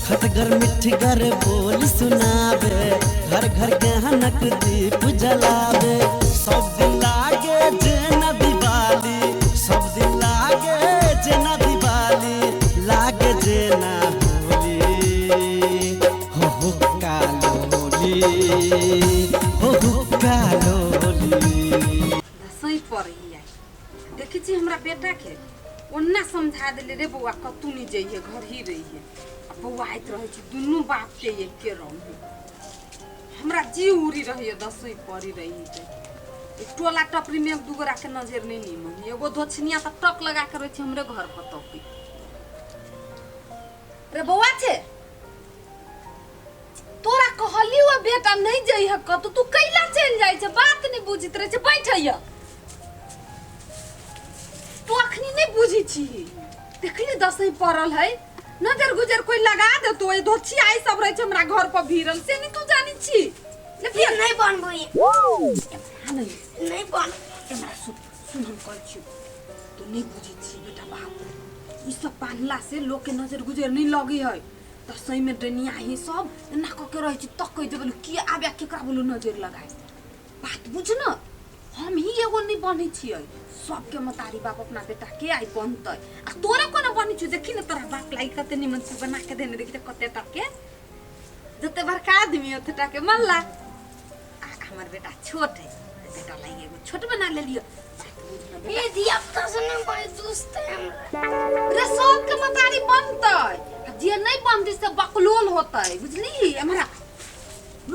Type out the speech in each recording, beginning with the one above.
खटगर मिठगर बोल सुनाबे, घर घर ज्ञानक दीप जलाबे। सब दिन लागे जेना दिवाली, सब दिन लागे जेना दिवाली, लागे जेना होली, हो हो कालोली, हो हो कालोली। दसैँ पड़ैया, देखै छी हमरा बेटाके ओना समझा देले रे बौआ, कतहु नहि जइहे, घर ही रहिहे। आ बौआ आइत रहै छै, दुनू बापके एके रंग है। हमरा जी उड़ी रहैए दसैँ पड़ी रही तऽ टोला टपरीमे एक दू गोराके नजरि नहि नीमन। एगो धोछनिया तऽ टक लगा के रहै छै हमरे घर पर तकै। रे बौआ छै, तोरा कहली हो बेटा नहीं जइह कतौ, तू कैला चलि जाइ छै? बात नहीं बुझैत रहै छै। बैठैया, तू अखनी नहीं बुझै छी। देखली दसैँ पड़ल है, नजर गुजर कोई लगा देतो। ओइ धोछी आई सब रहै छै हमरा घर पर भीड़ल, से नहीं तू जानी छी। ले फिर नहीं बनबै। नहीं। नहीं बन। हमरा सुन सुन, हम कहै छियौ, तू नहीं बुझै छी बेटा बाप। ई सब बान्हला से लोग के नजर गुजर नहीं लगे है। दसैँ में डनिया ही सब एना कऽ के रहै छै, तकै जे बोलू की आबे, केकरा बोलू नजर लगाए। बात बुझ न, हम ही एगो नहीं बनै छियै, सबके मतारी बाप अपना बेटा के आइ बनतै। आ तोरा कोना बनै छौ? देखी ने, तोरा बाप लागि कते निमन से बना के देने। देखी त कते टके, जते बड़का आदमी ओते टके मनला। आ हमर बेटा छोट है, तऽ बेटा लागि एगो छोट बना लेलियो। बात बुझ न बेटा। ये धिया पुता से नहीं बड़े दुष्ट है हमरा। रे सबके मतारी बनतै, आ जे नहीं बनतै से बकलोल होतै, बुझली? हमरा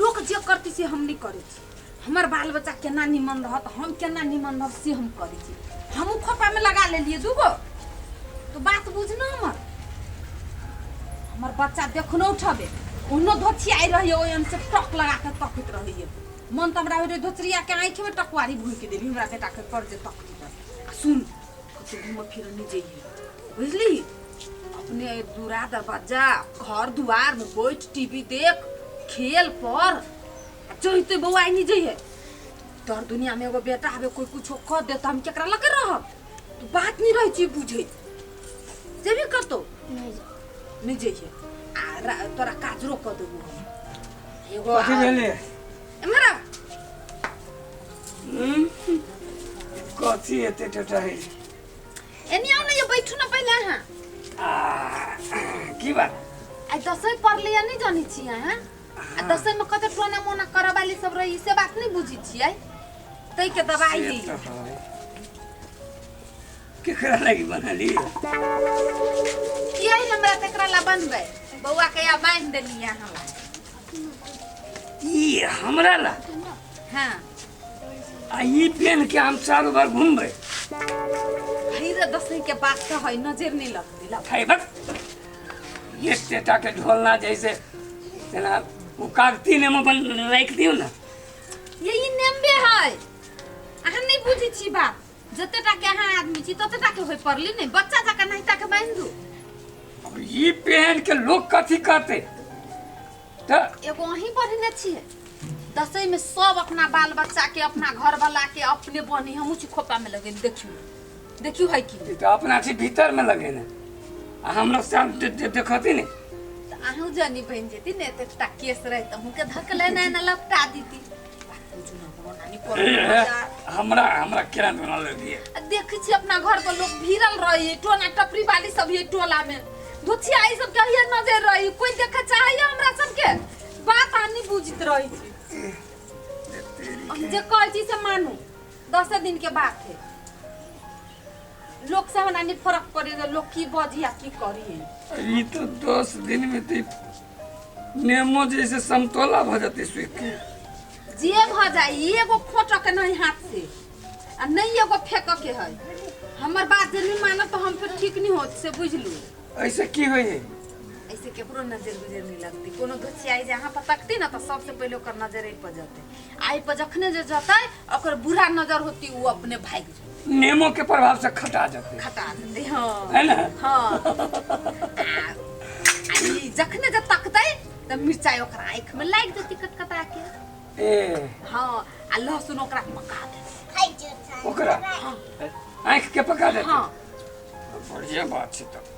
लोक जे करतै से हम नहीं करै छी। हमर बाल बच्चा केना निमन रहत, हम केना निमन रहब, से हम करै छी। हमहूँ खोपामे लगा लेलियै दूगो। तो बात बुझ न हमर, हमर बच्चा देखनो उठबे ओहनो धोछियाइ रहैए, ओहि से टक लगा के तकैत रहैए। मन तऽ हमरा होइ रहै धोचरिया के आँखिमे टकवारी भूकि देली हमरा बेटा के पर जे तकती। आ सुन, कतौ घूमऽ फिरऽ नहि जइहे, बुझली? अपने दूरा दरवाजा घर दुआर में बैठ, टीवी देख, खेल पर जइते। बौआ, नहीं जइहे। तोहर दुनिया में एगो बेटा हबे, कोई कुछो कह दे तो हम केकरा लगे रहब? तू बात नहीं रहे छी बुझे। जेबी कतौ? नहीं जाओ। नहीं जइहे। आ तोरा काजरो कऽ देबो हम एगो। कथी भेलै? एम्हर आ। हम्म? कथी एते टटा है? एनी आउ ने, ये बैठू ने पहिले अहाँ। आ, की बात? आइ दसैँ पड़लै, नहीं जानै छी अहाँ? आ दसैँ में कते टोना मोना करऽ वाली सब रही, से बात नहीं बुझै छियै, तै के दवाई से है। तऽ है। केकरा लागि बनली? किया हमरा तकरा ला बनबै, बौआ के या बान्हि देलियै हमरा। ई हमरा ला? हाँ। आ ई पेन के हम चारू बार घूमबै? है रे, दसैँ के बात तऽ है, नजर नहीं लगती ला। है बस, एते टा के ढोलना जैसे जेना ओ कागती नेमो बन राखि दियौ ने। ये ई नेम्बे है, अहाँ नहीं बुझै छी बात। जते टा के अहाँ आदमी छी तते टा के होय पड़ली नहीं, बच्चा जकाँ नहिता के बान्हि दू। अब ई पहन के लोग कथी कहते तऽ? एगो अहीं बढ़ने छियै। दसैँ में सब अपना बाल बच्चा के, अपना घर वाला के अपने बनी। हमहूँ छी खोपा में लगेने, देखियौ देखियौ है कि ई तऽ अपना छी भीतर में लगेने आ हमरा सब देखती ने। तऽ अहूँ जनी बनि जेती ने, एते टा केस रहे तऽ अहूँके धक लेने ने लपटा दीती। बात बुझू ने, हमरो नानी ए, पड़ल ए, हमरा हमरा केना बना लेलियै? आ देखै छी अपना घर पर लोग भीड़ल रही, टोना टपरी वाली सब ये टोला में धोछिया ई सब के ये नजर रही। कोई देखे चाहैया हमरा सबके? बात आनी बुझित रही छी। हम जे कहै छी से मानू, 10 दिन के बात है। लोक से हमरा नहीं फर्क पड़े जे लोग की बजी आ की करी। ई तो 10 दिन में तो नेमो जैसे समतोला भ जतै सुख के। जे भ जाय, एगो खोटऽ के नहीं हाथ से आ नहीं एगो फेंक के है। हमर बात जे नहीं मानत तो हम फिर ठीक नहीं होत, से बुझलू। ऐसे की होइ है? ऐसे केकरो नजर गुजर नहीं लगती। कोनो धोछियाई जे अहाँ पर तकती ना, तो सबसे पहले ओकर नजर एहि पर जतै। आ एहि पर जखने जे जतै, ओकर बुरा नजर होती, ओ अपने भागि जेतै। नेमो के प्रभाव से खटा जतै। खटा जेतै, हाँ। है ना? हाँ, आ ई जखने जे तकतै तऽ मिरचाई ओकरा आँखि में लागि जेतै कटकटा के। ए। हाँ, आ लहसुन ओकरा पका देतै। ओकरा आँखि के पका देतै? हाँ। बढ़िया बात छै। तऽ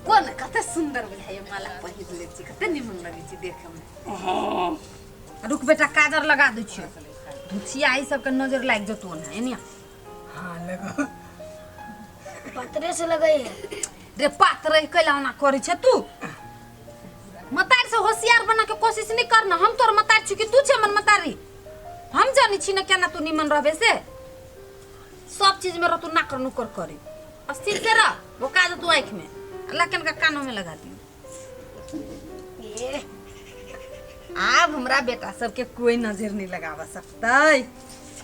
कोन कते सुंदर बुझाइए माला पहिर ले छी, कते निमन लगै छै देखे में। हाँ। रुक बेटा, काजर लगा दै छियो, धुथिया ई सबके नजर लागि जतो ना एनिया। हाँ लगो। पतरे से लगै है। रे पातरे कैला ओना करै छै तू? मतारी से होशियार बना के कोशिश नहीं करना। हम तोर मतारी छी कि तू छे हमर मतारी? हम जानी छी ना केना तू निमन रहबे से। सब चीज में रह तू नाकर नुकर करे, अस्थिर से रह। वो काज तू आँख में लेकिन का कानों में लगा दियो। आब हमरा बेटा सबके कोई नजर नहीं लगावा सकतै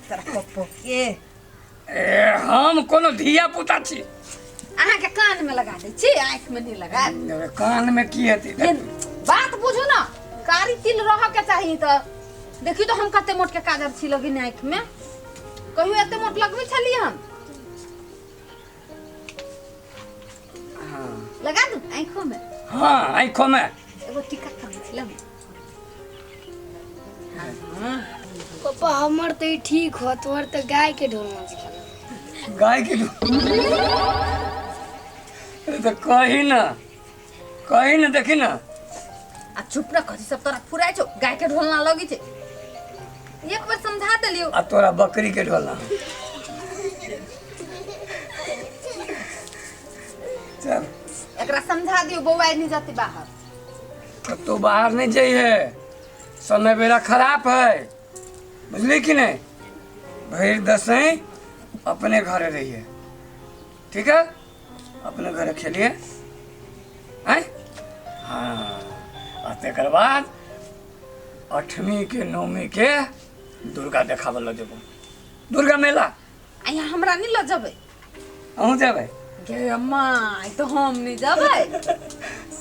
तोरा पप्पो के। ए हम कोनो धिया पुता छी? अहाँ के कान में लगा दै छी, आँख में नहीं लगा। कान में की हेतै? बात बुझू ना, कारी तिल रह के चाहिए। तो देखी तो हम कते मोट के काजर छी लगी आँख में, कहियो एते मोट लगबै छलियै हम? लगा दू आँखों में। हाँ आँखों में एगो टीका करै छलै। पापा हमर तो ठीक हो, तोहर तो गाय के ढोलना छै। गाय के ढोल तो कही ना, कही ना, देखी ना। आ चुप ना, कथी सब तोरा फुराइ छौ? गाय के ढोलना लगै छै, एक बार समझा देलियौ। आ तोरा बकरी के ढोलना। चल एकरा समझा दियो, बौआ नहीं जाती बाहर। तो बाहर नहीं जाइए, समय बेरा खराब है, बुझली कि नहीं? भैर दसैं अपने घरे रहिए, ठीक है? अपने घरे खेलिए हैं। हाँ, और तकर बाद अठवीं के नौवीं के दुर्गा देखाबे ल जेबो, दुर्गा मेला। आ यहाँ हमरा नहीं ल जेबै? अहूँ जेबै? गे अम्मा, तो हम नहीं जेबै।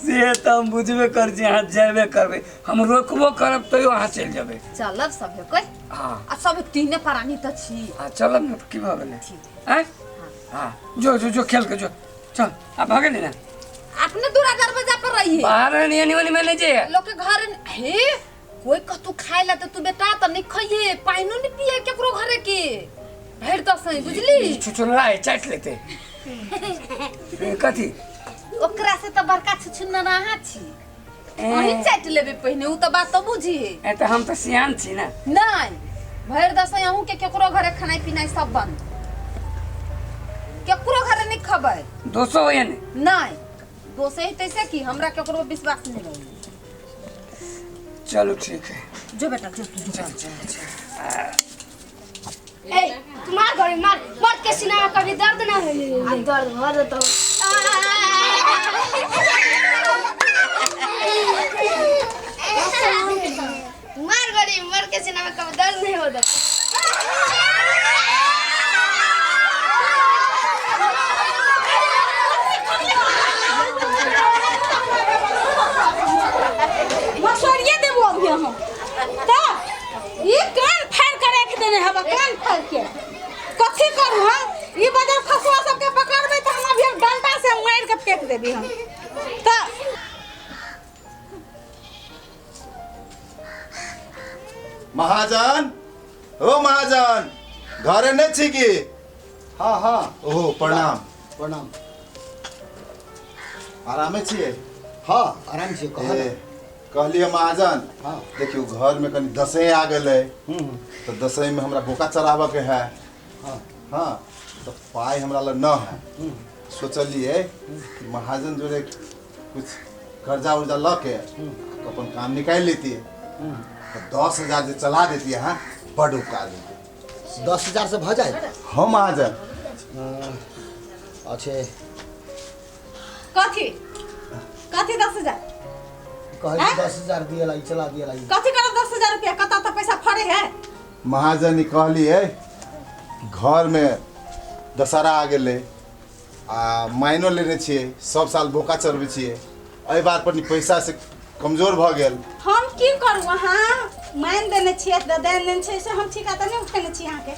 से तो हम बुझबे कर छी, अहाँ जेबे करबै, हम रोकबो करब तैयो अहाँ चलि जेबै। चलब सभे कोइ। हाँ आ सब तीने प्राणी तऽ छी। हाँ चलब ने, की भऽ गेलै? आँय हाँ जो जो जो खेल के जो, चल आ भऽ गेलै ने। अपने दूरा दरवाजा पर रहिए, बाहर नहीं एनी ओनी में नहीं जाइए। लोग के घर हे कोई कतू खाए ला तो तू बेटा त नहीं खाइए, पाइनो नहीं पिए केकरो घरे के भरि दसैं, बुझली? छुछुनरा है, चाट लेते। कथी ओकरा से त बड़का छुछुनरा अहाँ छी, अहीं चाटि लेबै पहिने, उ त बात त बुझी। ए त हम त सियान छी ना। नहीं भरि दसैं अहूँ के केकरो घरे खानाइ पिनाइ सब बंद, केकरो घरे नहीं खबै। दोसो होइए ने? नहीं दोसे ही तैसे कि हमरा केकरो विश्वास नहीं रही। चलो ठीक है, जो बेटा जो तू चल चल चल। ए तुम्हार घर मार मर्द के सीना में कभी दर्द ना होई। आ दर्द भ जतो। मार गरी मर्द के सीना में कभी दर्द नहीं होता। मसोरिए देबो अभी हम त ई कान फाड़ के राख देने हबा, कान फाड़ के कथी करू हम? ई बजर खसुआ सबके पकड़बै त हम अभी डंटा से मार के फेंक देबी हम त। महाजन, ओ महाजन, घरे नहीं छी की? हाँ हाँ। ओहो प्रणाम। प्रणाम। आरामे छियै? हाँ आराम छियै। कह कहलियै महाजन, हाँ देखियौ घर में कनी दसैँ आ गेलै, तो दसैँ में हमरा बोका चराबऽ के है। हाँ हाँ तो पाइ हमरा लग न है, सोचलियै कि महाजन जोड़े कुछ कर्जा उर्जा लऽ के अपन काम निकालि लेतियै, तो 10,000 जे चला देतियै अहाँ, बड उपकार होइतै। 10,000 से भऽ जाए? हाँ महाजन। अच्छे कथी कथी 10,000? कहै 10,000 दिए लाई, चला दिए लाई। कथी करब 10,000 रुपया? कतऽ तऽ पैसा फड़े है। महाजन कहलियै घर में दशहरा आ गेलै आ माइनो लेने छियै, सब साल बोका चढ़बै छियै, एहि बार पर पैसा से कमजोर भऽ गेल। हम की करू? अहाँ मानि देने छियै, देने देने छियै से हम ठीका तऽ नहि उठेने छी अहाँके।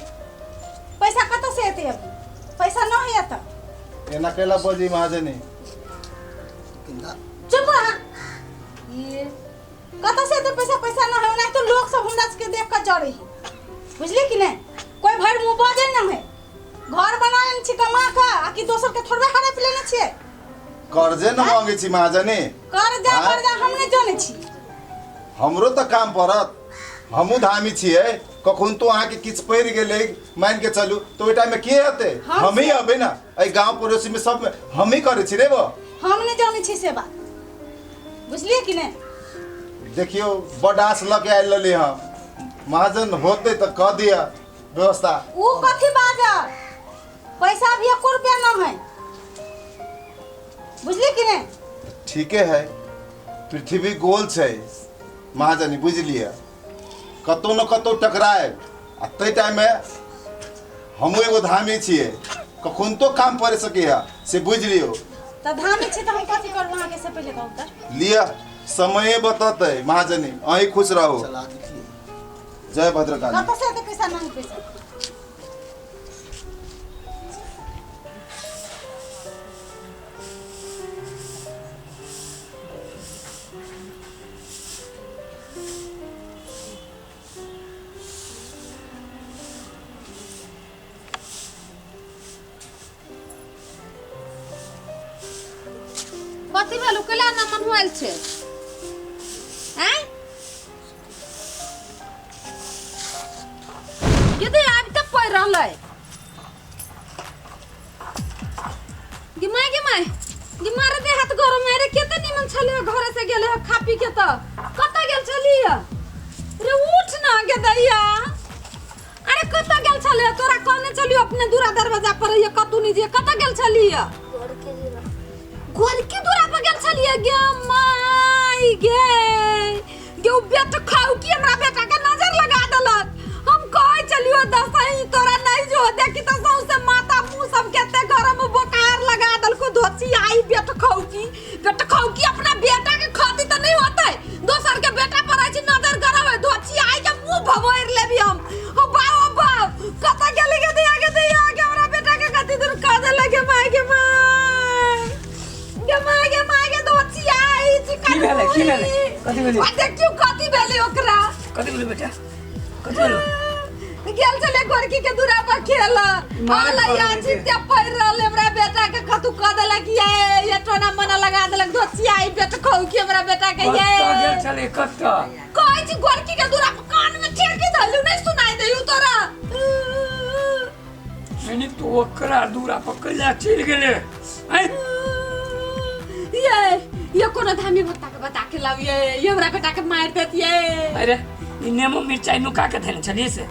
पैसा कतऽ से एतै अभी? पैसा न है तऽ एना कैला बजी महाजनी? चुप अहाँ। ये कतऽ से एतै पैसा? पैसा न है, ओनाहितो तो लोग सब हमरा सबके देख कऽ जरै है, बुझलियै कि नहि? कोई भरि मुँह बजै न है। घर बना लेने छी कमा कऽ, आ कि दोसर के थोड़बे हड़प लेने छियै? कर्जे न मांगे छी महाजनी। कर्जा आँय? कर्जा हम नहि जानै छी। हमरो तऽ काम पड़त, हमहूँ धामी छियै, कखन तो अहाँके किछु पड़ि गेलै मानि के चलू तऽ ओहि टाइममे के हेतै? हमही अबै ने, एहि गाँव पड़ोसीमे सब हमही करै छी रे बो। हम नहि जानै छी से बात, बुझलियै कि नहि? देखियौ बड आस लऽ के आयल रहली हम, महाजन होतै तऽ कऽ दिअ व्यवस्था। उ कथी बाजल, पैसा भी एको रुपया न है, बुझलियै कि नहि? ठीके है, पृथ्वी गोल छै महाजनी, बुझि लिअ कतहु ने कतहु टकरायब, आ ताहि टाइममे हमहूँ एगो धामी छियै, कखन तो काम पड़ि सकैए से बुझि लियौ। तऽ धामी छी तऽ हम कथी करू अहाँके से पहिले कहू तऽ। लिअ समये बततै महाजनी, अहीं खुश रहू। चला दितियै। जय भद्रकाली। कतऽ से एते पैसा? नहीं पैसा। कथी भेलौ? केला ना मनुआइल छै हैं? यदि आबि तऽ पड़ि रहलै। गे माय, गे माय, गे मारे दे हाथ गरम है रे। केते निमन छलै घरे से गेलै हँ खा पी के, तऽ कतऽ गेल छलियै रे? उठ ना गे दैया। अरे कतऽ गेल छलियै? तोरा कहने छलियौ अपने दूरा दरवाजा पर रहिए, कतू नहीं जे, कतऽ गेल छलियै? गोरकी दूरा पर गेल छलियै। गे माय गे, गे उ बेट खाउ की हमरा बेटा के नजर लगा देलक। हम कहै छलियो दसई तोरा नहीं जो देखी तऽ सौंसे माथा मुंह सब केते गरम बोकार लगा देलको धोची आई बेट खाउ की। बेट खाउ की अपना बेटा के खाती तऽ नहीं होतै, दोसर के बेटा पर अछि नजर गरम है। धोची आई के मुंह भभोर लेबी हम। ओ बा, ओ बा, कतऽ गेली गे दैया, गे दैया गे, हमरा बेटा के कथी दूर कह देलक। गे माय, गे माय, गे माय, गे माय, गे धोची आई की भेलै? की भेलै? कथी भेलै? आ देखियौ कथी भेलै ओकरा। कथी भेलै बेटा, कथी भेलै? गेल छलै गोरकी के दूरा पर खेल मारे आला पड़ल या छै। चित्ते पड़ रहल, हमरा बेटा के कतू कह देलक ये ये टोना मना लगा देलक धोची आई बेट खाऊ की हमरा बेटा के ये। कतऽ गेल छलै, कतऽ? कहै छी गोरकी के दूरा पर, कान में ठेकी धलू, नहीं सुनाई देऊ तोरा? यानी तू ओकरा दूरा पर कैला चलि गेलै आँय? ये कोनो धामी भत्ता के बता के लाऊ, ये हमरा बेटा के मार देत ये। अरे ई नेमो मिरचाई नुका के धने छलियै से